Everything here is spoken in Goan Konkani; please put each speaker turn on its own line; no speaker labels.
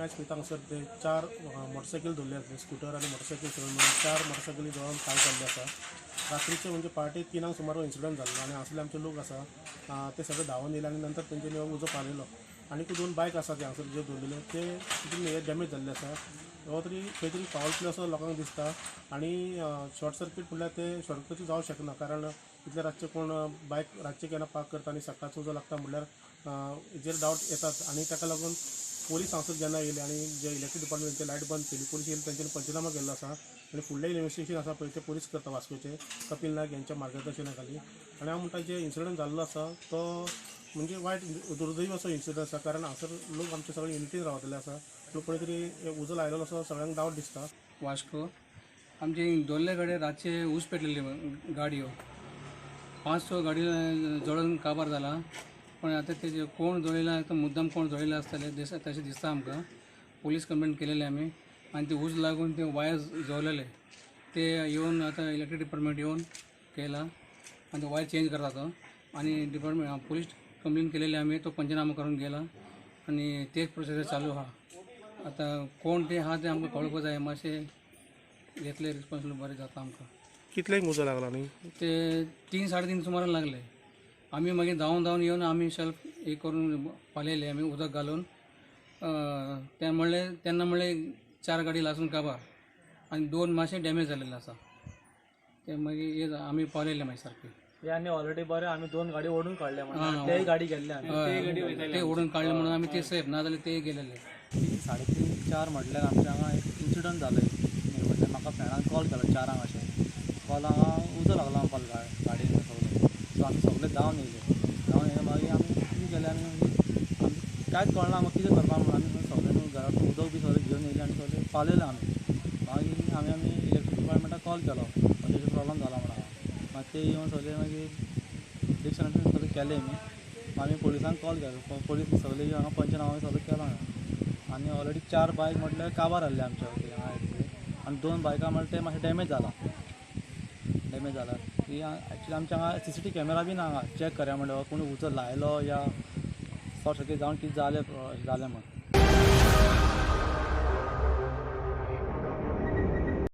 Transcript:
आयज पळयता हांगसर ते चार मोटरसायकल दवरले आसले, स्कुटर आनी मोटरसायकल सगळे मेळून चार मोटरसायकली जळोवन खाल जाल्ले आसा. रात्रीचे म्हणजे पहाटे 3 सुमार इन्सिडंट जाल्लो आनी हांगसरले आमचे लोक आसा ते सगळे धांवून येयले आनी नंतर तेंच्यांनी उजो पालयलो. आनी 2 बायक आसा ते हांगसर ज्यो दवरलेल्यो ते तितून हे डॅमेज जाल्ले आसा. हो तरी खंय तरी फावल प्ले असो लोकांक दिसता आनी शॉर्ट सर्कीट म्हणल्यार ते शॉर्ट सर्कीट जावंक शकना, कारण इतले रातचे कोण बायक रातचे केन्ना पार्क करता आनी सकाळचो उजो लागता म्हणल्यार हेजेर डावट येतात. आनी ताका लागून पोलीस हांगसर जेन्ना येयले आनी जे इलेक्ट्रीक डिपार्टमेंट लायट बंद केली, पोलीस येयले, तेंच्यांनी पंचनामा केल्लो आसा आनी फुडलें इन्वेस्टिगेशन आसा पळय ते पोलीस करता वास्कोचे कपील नायक यांच्या मार्गदर्शना खाली. आनी हांव म्हणटा जे इन्सिडंट जाल्लो आसा तो म्हणजे वायट दुर्दैवी असो इन्सिडंट आसा, कारण हांगसर लोक आमचे सगळे युनिटीन रावतले आसा, लोक कोणी तरी उजो लायलेलो असो सगळ्यांक डावट दिसता.
वास्को आमचे दोल्ले कडेन रातचे ऊस पेटलेली गाडयो, 5-6 गाडयो जळून काबार जाला. पण आतां तेजे कोण जळयला तो मुद्दम कोण जळयला आसतले तशें दिसता आमकां. पोलीस कंप्लेन केलेले आमी आनी ते ऊस लागून ते वायर जळलेले ते येवन आतां इलेक्ट्रीक डिपार्टमेंट येवन केला आनी ते वायर चेंज करता तो. आनी डिपार्टमेंट पोलीस कंप्लेन केलेले आमी, तो पंचनामा करून गेला आनी तेच प्रोसेस चालू आहा. आतां कोण ते आहा ते आमकां कळपाक जाय, मातशें घेतले रिस्पॉन्सिबिलिटी बरें जाता आमकां.
कितल्यांक उजो लागला न्ही?
ते 3 साडे 3 सुमारान लागले. आमी मागीर धांवन धांवन येवन आमी शेल्फ हे करून पालयले आमी उदक घालून. ते म्हणलें तेन्ना म्हणलें 4 गाडी लासून काबार आनी 2 मातशें डॅमेज जालेले आसा. ते मागीर हे आमी पालयले मागीर सारके.
हे आनी ऑलरेडी बरें आमी 2 गाडी ओडून काडले, म्हणून तेय गाडी गेल्ले आमी
ते ओडून काडले म्हणून आमी ते सेफ, ना जाल्यार ते गेलेले.
3:30 4 म्हटल्यार आमच्या हांगा एक इन्सिडंट जालो. म्हटल्यार म्हाका फ्रेंडान कॉल केलो 4 अशें कॉल, हांगा उजो लागला म्हणपाक गाडयेन सगळें. सो आमी सगळे धांवन येयले, धांवन येयले मागीर आमी कितें केलें, आमी आमी कांयच कळना आमकां कितें करपाक म्हणून आमी सगळे न्हू घरांत उदक बी सगळें घेवन येयले आनी सगळें पालयलें आमी. मागीर आमी आमी इलेक्ट्रीक डिपार्टमेंटाक कॉल केलो, अशें प्रॉब्लम जाला म्हणून. मागीर ते येवन सगळे मागीर डिस्कनेक्शन सगळें केलें आमी. आमी पोलिसांक कॉल केलो, पोलीस सगळे येवन हांगा पंचनामा सगळें केलो हांगा. आनी ऑलरेडी 4 बायक म्हटल्यार काबार जाल्ले आमच्या हांगा आनी 2 बायकां म्हळ्यार ते मातशें डॅमेज जाला, डॅमेज जाला. की एक्चुली आमच्या हांगा CCTV camera बी ना हांगा चॅक करया म्हणल्यार कोणी उजो लायलो या शॉर्ट सर्कीट जावन कितें जालें जालें म्हण.